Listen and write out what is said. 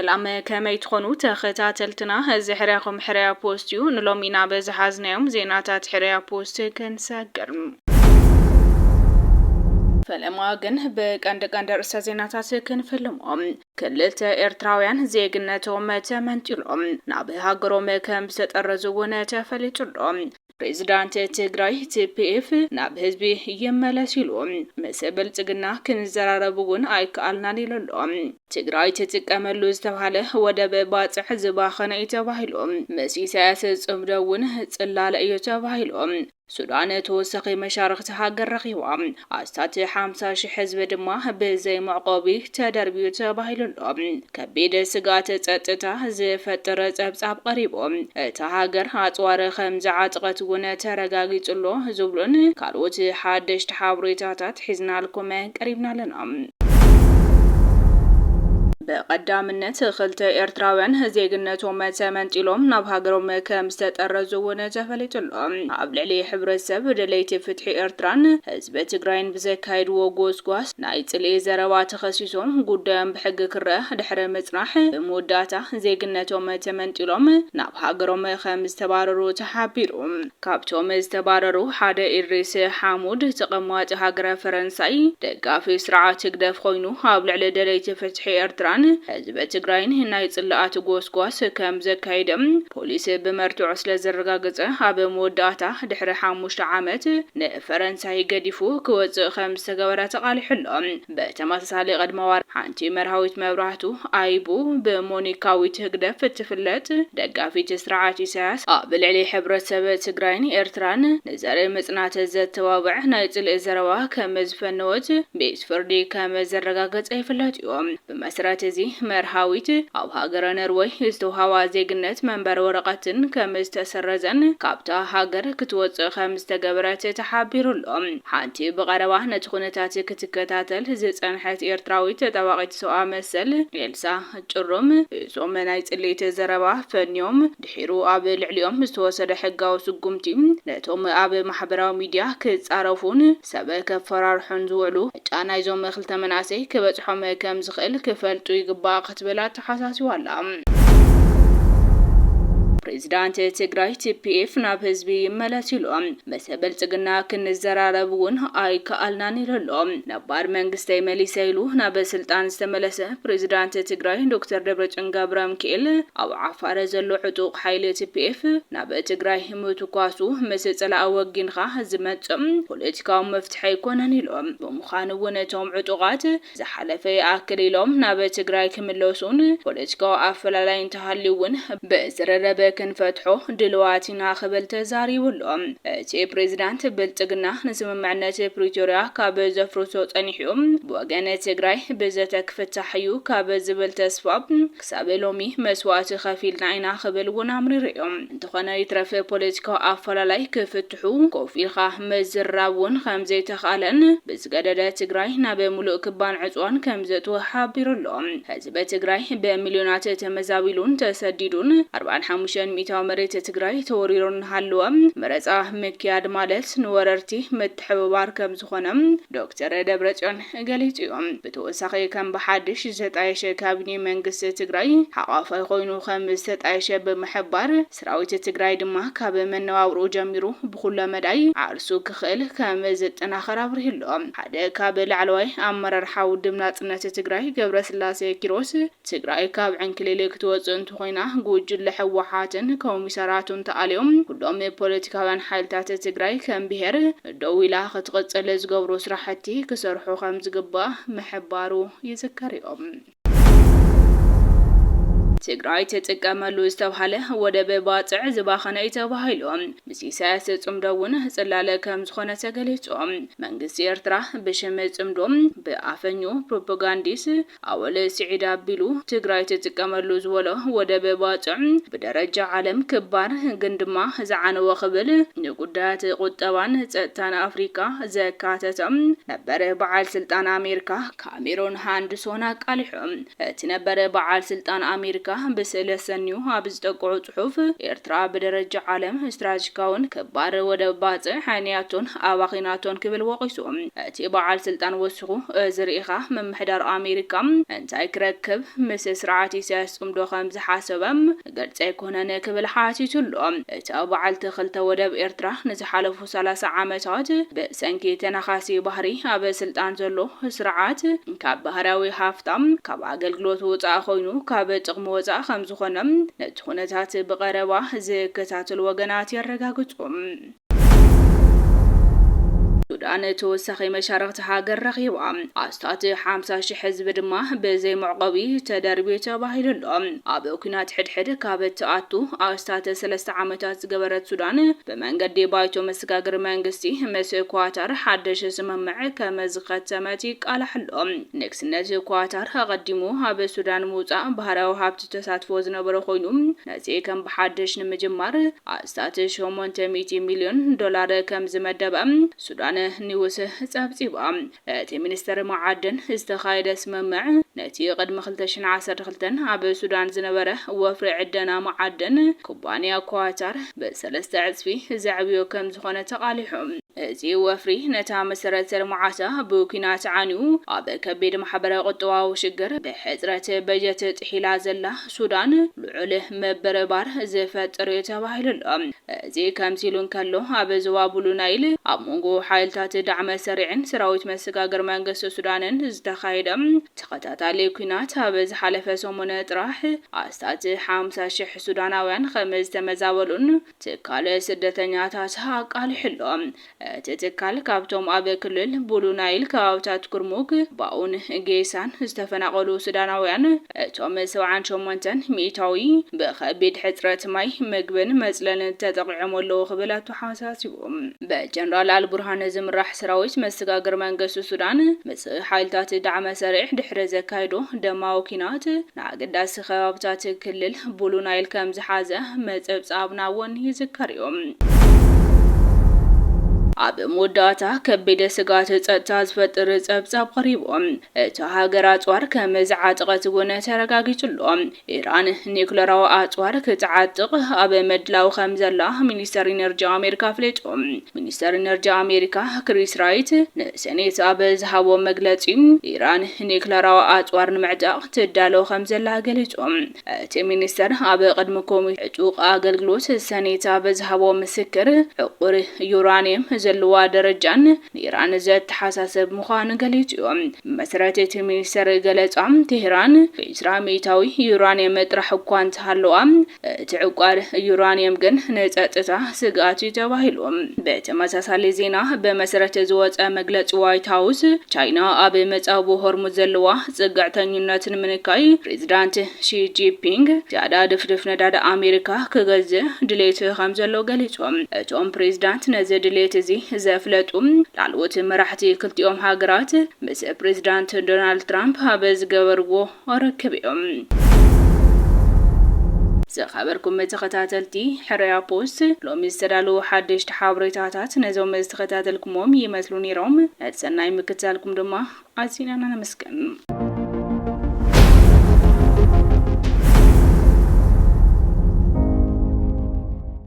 ሰላም፣ ከመይ ትኾኑ ተኸታተልትና? እዚ ሕርያኹም ሕርያ ፖስት እዩ። ንሎሚ ናብ ዝሓዝናዮም ዜናታት ሕርያ ፖስት ክንሰግር። ፈለማ ግን ብቀንዲ ቀንዲ ርእሰ ዜናታት ክንፍልሞም። ክልተ ኤርትራውያን ዜግነቶም ተመንጢሎም ናብ ሃገሮም ከም ዝተጠረዙ እውን ተፈሊጡ ኣሎ። ፕሬዚዳንት ትግራይ ቲ ፒ ኤፍ ናብ ህዝቢ ይመለስ ኢሉ። ምስ ብልጽግና ክንዘራረብ እውን ኣይከኣልናን ኢሉ ኣሎ። ትግራይ ትጥቀመሉ ዝተባህለ ወደብ ባጽዕ ዝባኸነ እዩ ተባሂሉ። ምስ ኢሳያስ ጽምዶ እውን ጽላለ እዩ ተባሂሉ። ሱዳን ተወሳኺ መሻርኽቲ ሃገር ረኺባ። ኣስታት ሓምሳ ሺሕ ህዝቢ ድማ ብዘይ መዕቆቢ ተደርብዩ ተባሂሉ ኣሎ። ከቢድ ስግኣት ጸጥታ ዝፈጥር ጸብጻብ ቀሪቡ። እታ ሃገር ኣጽዋር ከም ዝዓጠቐት እውን ተረጋጊጹ ኣሎ ዝብሉን ካልኦት ሓደሽቲ ሓበሬታታት ሒዝናልኩም ቀሪብና ኣለና። ብቐዳምነት፣ ክልተ ኤርትራውያን ዜግነቶም ተመንጢሎም ናብ ሃገሮም ከም ዝተጠረዙ እውን ተፈሊጡ ኣሎ። ኣብ ልዕሊ ሕብረተሰብ ደለይቲ ፍትሒ ኤርትራን ህዝቢ ትግራይን ብዘካየድዎ ጎስጓስ ናይ ጽልኢ ዘረባ ተኸሲሶም ጉዳዮም ብሕጊ ክረአ ድሕሪ ምጽናሕ፣ ብመወዳእታ ዜግነቶም ተመንጢሎም ናብ ሃገሮም ከም ዝተባረሩ ተሓቢሩ። ካብቶም ዝተባረሩ ሓደ ኢድሪስ ሓሙድ፣ ተቐማጢ ሃገረ ፈረንሳይ፣ ደጋፊ ስርዓት ህግደፍ ኮይኑ፣ ኣብ ልዕሊ ደለይቲ ፍትሒ ኤርትራን ህዝቢ ትግራይን ናይ ጽልኣት ጎስጓስ ከም ዘካየደ ፖሊስ ብመርትዖ ስለ ዘረጋገጸ፣ ኣብ መወዳእታ ድሕሪ ሓሙሽተ ዓመት ንፈረንሳይ ገዲፉ ክወጽእ ከም ዝተገበረ ተቓሊሑ ኣሎ። ብተመሳሳሊ፣ ቅድሚ ወርሒ ሓንቲ መርሃዊት መብራህቱ ኣይቡ፣ ብሞኒካዊት ህግደፍ እትፍለጥ ደጋፊት ስርዓት ኢሳያስ፣ ኣብ ልዕሊ ሕብረተሰብ ትግራይን ኤርትራን ንዘርኢ ምጽናት ዘተባብዕ ናይ ጽልኢ ዘረባ ከም ዝፈነወት ቤት ፍርዲ ከም ዘረጋገጸ ይፍለጥ እዩ። ብመሰረት እዚ፣ መርሃዊት ኣብ ሃገረ ነርወይ ዝተውሃባ ዜግነት መንበሪ ወረቐትን ከም ዝተሰረዘን ካብታ ሃገር ክትወጽእ ከም ዝተገበረት ተሓቢሩ ኣሎ። ሓንቲ ብቐረባ ነቲ ኩነታት ክትከታተል ዝጸንሐት ኤርትራዊት ተጣባቒት ሰብኣዊ መሰል ኤልሳ ጭሩም፣ እዞም ናይ ጽልኢት ዘረባ ፈንዮም ድሒሩ ኣብ ልዕሊኦም ዝተወሰደ ሕጋዊ ስጉምቲ ነቶም ኣብ ማሕበራዊ ሚድያ ክጻረፉን ሰብ ከፈራርሑን ዝውዕሉ ጫና ናይዞም ክልተ መናእሰይ ክበጽሖም ከም ዝኽእል ክፈልጡ ይግባእ ክትብል ኣተሓሳሲባ ኣላ። ፕሬዚዳንት ትግራይ ቲ ፒ ኤፍ ናብ ህዝቢ ይመለስ ኢሉ። ምስ ብልጽግና ክንዘራረብ እውን ኣይከኣልናን ኢሉ ኣሎ። ነባር መንግስተይ መሊሰ ኢሉ ናብ ስልጣን ዝተመለሰ ፕሬዚዳንት ትግራይ ዶክተር ደብረጽዮን ገብረ ሚካኤል፣ ኣብ ዓፋር ዘሎ ዕጡቕ ሓይሊ ቲ ፒ ኤፍ ናብ ትግራይ ምትኳሱ ምስ ጸላኢ ወጊንካ ዝመጽእ ፖለቲካዊ መፍትሒ ኣይኮነን ኢሉ። ብምዃኑ እውን እቶም ዕጡቓት ዝሓለፈ ይኣክል ኢሎም ናብ ትግራይ ክምለሱን ፖለቲካዊ ኣፈላላይ እንተሃልዩ እውን ብዝርርብ ክንፈትሖ ድልዋት ኢና ክብል ተዛሪቡ ኣሎ። እቲ ፕሬዚዳንት፣ ብልጽግና ንስምምዕነት ፕሪቶርያ ካብ ዘፍርሶ ጸኒሑ እዩ። ብወገን ትግራይ ብዘተ ክፍታሕ እዩ ካብ ዝብል ተስፋ ክሳብ ሎሚ መስዋእቲ ከፊልና ኢና ክብል እውን ኣምሪሩ እዩ። እንተኾነ ይትረፍ ፖለቲካዊ ኣፈላላይ ክፍትሑ ኮፍ ኢልካ ምዝራብ እውን ከም ዘይተኻለን ብዝገደደ ትግራይ ናብ ሙሉእ ክባን ዕፅዋን ከም ዘእትዎ ሓቢሩ ኣሎ። ህዝቢ ትግራይ ብሚልዮናት ተመዛቢሉን ተሰዲዱን ኣርባዓን ሓሙሽተን ሚእታዊ መሬት ትግራይ ተወሪሩ እናሃለወ መረፃ ምክያድ ማለት ንወረርቲ ምትሕብባር ከም ዝኾነ ዶክተር ደብረጽዮን ገሊጹ እዩ። ብተወሳኺ ከም ብሓድሽ ዝተጣየሸ ካቢኔ መንግስቲ ትግራይ ሓቋፋይ ኮይኑ ከም ዝተጣየሸ ብምሕባር ሰራዊት ትግራይ ድማ ካብ መነባብርኡ ጀሚሩ ብኩለ መዳይ ዓርሱ ክኽእል ከም ዝጠናኸር ኣብሪሁ ኣሎ። ሓደ ካብ ላዕለዋይ ኣመራርሓ ውድብ ናጽነት ትግራይ ገብረስላሴ ኪሮስ ትግራይ ካብ ዕንክሊል ክትወፅእ እንተኾይና ጉጅለ ህወሓትን ኮሚሳራቱን ተኣልዮም ኩሎም ፖለቲካውያን ሓይልታት ትግራይ ከም ብሄር ደው ኢላ ክትቕፅል ዝገብሩ ስራሕቲ ክሰርሑ ከም ዝግባእ ምሕባሩ ይዝከር እዩ። ትግራይ ትጥቀመሉ ዝተባህለ ወደብ ባፅዕ ዝባኸነ እዩ ተባሂሉ። ምስ ኢሳያስ ጽምዶ እውን ጽላለ ከም ዝኾነ ተገሊጹ። መንግስቲ ኤርትራ ብሽም ጽምዶ ብኣፈኞ ፕሮፓጋንዲስ ኣወል ስዒድ ኣቢሉ ትግራይ ትጥቀመሉ ዝበሎ ወደብ ባጽዕ ብደረጃ ዓለም ክባር ግን ድማ ዝዓነወ ክብል ንጉዳያት ቁጠባን ጸጥታን ኣፍሪካ ዘካተተ ነበር በዓል ስልጣን ኣሜሪካ ካሜሮን ሃንድሶን ኣቃሊሑ። እቲ ነበር በዓል ስልጣን ኣሜሪካ ብስእሊ ኣሰንዩ ኣብ ዝጠቅዑ ጽሑፍ፣ ኤርትራ ብደረጃ ዓለም ስትራቴጂካውን ክባር ወደብ ባጽዕ ሓንያቶን ኣባኺናቶን ክብል ወቒሱ። እቲ በዓል ስልጣን ወሲኹ፣ እዚ ርኢኻ ምምሕዳር ኣሜሪካ እንታይ ክረክብ ምስ ስርዓት ኢሳያስ ጽምዶ ከም ዝሓሰበ ግልጺ ኣይኮነን ክብል ሓቲቱ ኣሎ። እታ በዓልቲ ክልተ ወደብ ኤርትራ ንዝሓለፉ ሰላሳ ዓመታት ብሰንኪ ተናኻሲ ባህሪ ኣብ ስልጣን ዘሎ ስርዓት ካብ ባህርያዊ ሃፍታ፣ ካብ ኣገልግሎት ወጻኢ ኮይኑ ካብ ጥቕሚ ወጻኢ ከም ዝኾነ ነቲ ኩነታት ብቐረባ ዝከታተሉ ወገናት የረጋግጹ። ሱዳን ተወሳኺ መሻርኽቲ ሃገር ረኺባ። ኣስታት ሓምሳ ሺሕ ህዝቢ ድማ ብዘይ መዕቆቢ ተደርብዩ ተባሂሉ ኣሎ። ኣብ ኲናት ሕድሕድ ካብ እትኣቱ ኣስታት ሰለስተ ዓመታት ዝገበረት ሱዳን፣ ብመንገዲ ባይቶ መሰጋገሪ መንግስቲ ምስ ኳታር ሓድሽ ስምምዕ ከም ዝኸተመት ይቃላሕ ኣሎ። ንግስነት ኳታር ኣቐዲሙ ኣብ ሱዳን ምውጻእ ባህርያዊ ሃብቲ ተሳትፎ ዝነበሮ ኮይኑ፣ ነዚ ከም ብሓድሽ ንምጅማር ኣስታት ሸሞንተ ሚእቲ ሚልዮን ዶላር ከም ዝመደበ ሱዳን ኒውስ ጸብጺባ። እቲ ሚኒስተር መዓድን ዝተኻየደ ስምምዕ፣ ነቲ ቅድሚ ክልተ ሽሕን ዓሰርተ ክልተን ኣብ ሱዳን ዝነበረ ወፍሪ ዕደና መዓድን ኩባንያ ኳታር ብሰለስተ ዕጽፊ ዘዕብዮ ከም ዝኾነ ተቓሊሑ። እዚ ወፍሪ ነታ መሰረተ ልምዓታ ብኲናት ዓንዩ ኣብ ከቢድ ማሕበራዊ ቁጠባዊ ሽግር ብሕጽረት በጀት ጥሒላ ዘላ ሱዳን ልዑል ምብርባር ዝፈጥር እዩ ተባሂሉ ኣሎ። እዚ ከምዚ ኢሉ እንከሎ፣ ኣብ ዞባ ቡሉ ናይል ኣብ መንጎ ሓይልታት ዳዕመ ሰሪዕን ሰራዊት መሰጋገሪ መንግስቲ ሱዳንን ዝተኻየደ ተኸታታሊ ኲናት ኣብ ዝሓለፈ ሰሙን ጥራሕ ኣስታት ሓምሳ ሺሕ ሱዳናውያን ከም ዝተመዛበሉን ትካል ስደተኛታት ኣቃሊሑ ኣሎ። እቲ ትካል ካብቶም ኣብ ክልል ቡሉ ናይል ከባብታት ኩርሙክ፣ ባኡን ጌሳን ዝተፈናቐሉ ሱዳናውያን፣ እቶም ሰብዓን ሸሞንተን ሚእታዊ ብኸቢድ ሕጽረት ማይ፣ ምግብን መጽለልን ተጠቒዖም ኣለዉ ክብል ኣተሓሳሲቡ። ብጀነራል ኣልቡርሃን ዝምራሕ ሰራዊት መሰጋገሪ መንግስቲ ሱዳን ምስ ሓይልታት ዳዕመ ሰሪዕ ድሕሪ ዘካየዶ ደማዊ ኲናት፣ ንኣገዳሲ ከባብታት ክልል ቡሉ ናይል ከም ዝሓዘ መጸብጻብና እውን ይዝከር እዩ። ኣብ መወዳእታ፣ ከቢድ ስግኣት ጸጥታ ዝፈጥር ጸብጻብ ቀሪቡ። እታ ሃገር ኣጽዋር ከም ዝዓጠቐት እውን ተረጋጊጹ ኣሎ። ኢራን ኒውክለራዊ ኣጽዋር ክትዓጥቕ ኣብ ምድላው ከም ዘላ ሚኒስተር ኢነርጂ ኣሜሪካ ኣፍሊጡ። ሚኒስተር ኢነርጂ ኣሜሪካ ክሪስ ራይት ንሰኔት ኣብ ዝሃቦ መግለጺ፣ ኢራን ኒውክለራዊ ኣጽዋር ንምዕጣቕ ትዳሎ ከም ዘላ ገሊጹ። እቲ ሚኒስተር ኣብ ቅድሚ ኮሚቴ ዕጡቕ ኣገልግሎት ሰኔት ኣብ ዝሃቦ ምስክር፣ ዕቑር ዩራንየም ዘለዋ ደረጃን ንኢራን ዘተሓሳስብ ምዃኑ ገሊጹ እዩ። ብመሰረት እቲ ሚኒስተር ገለጻ፣ ቴህራን ዕስራ ሚእታዊ ዩራንየም ጥራሕ እኳ እንተሃለዋ፣ እቲ ዕቋር ዩራንየም ግን ንጸጥታ ስግኣት እዩ ተባሂሉ። ብተመሳሳሊ ዜና፣ ብመሰረት ዝወጸ መግለጺ ዋይት ሃውስ፣ ቻይና ኣብ መጻብቦ ሆርሙዝ ዘለዋ ጽግዕተኝነት ንምንካይ፣ ፕሬዚዳንት ሺ ጂንፒንግ ዝያዳ ድፍድፍ ነዳዲ ኣሜሪካ ክገዝእ ድሌት ከም ዘሎ ገሊጹ። እቶም ፕሬዚዳንት ነዚ ድሌት እዚ ዘፍለጡ፣ ላዕለዎት መራሕቲ ክልቲኦም ሃገራት ምስ ፕሬዚዳንት ዶናልድ ትራምፕ ኣብ ዝገበርዎ ርክብ እዮም። ዝኸበርኩም ተኸታተልቲ ሕርያ ፖስት፣ ሎሚ ዝተዳለዉ ሓደሽቲ ሓበሬታታት ነዞም ዝተኸታተልኩሞም ይመስሉ ነይሮም። ነቲ ሰናይ ምክትታልኩም ድማ ኣዚና ነመስግን።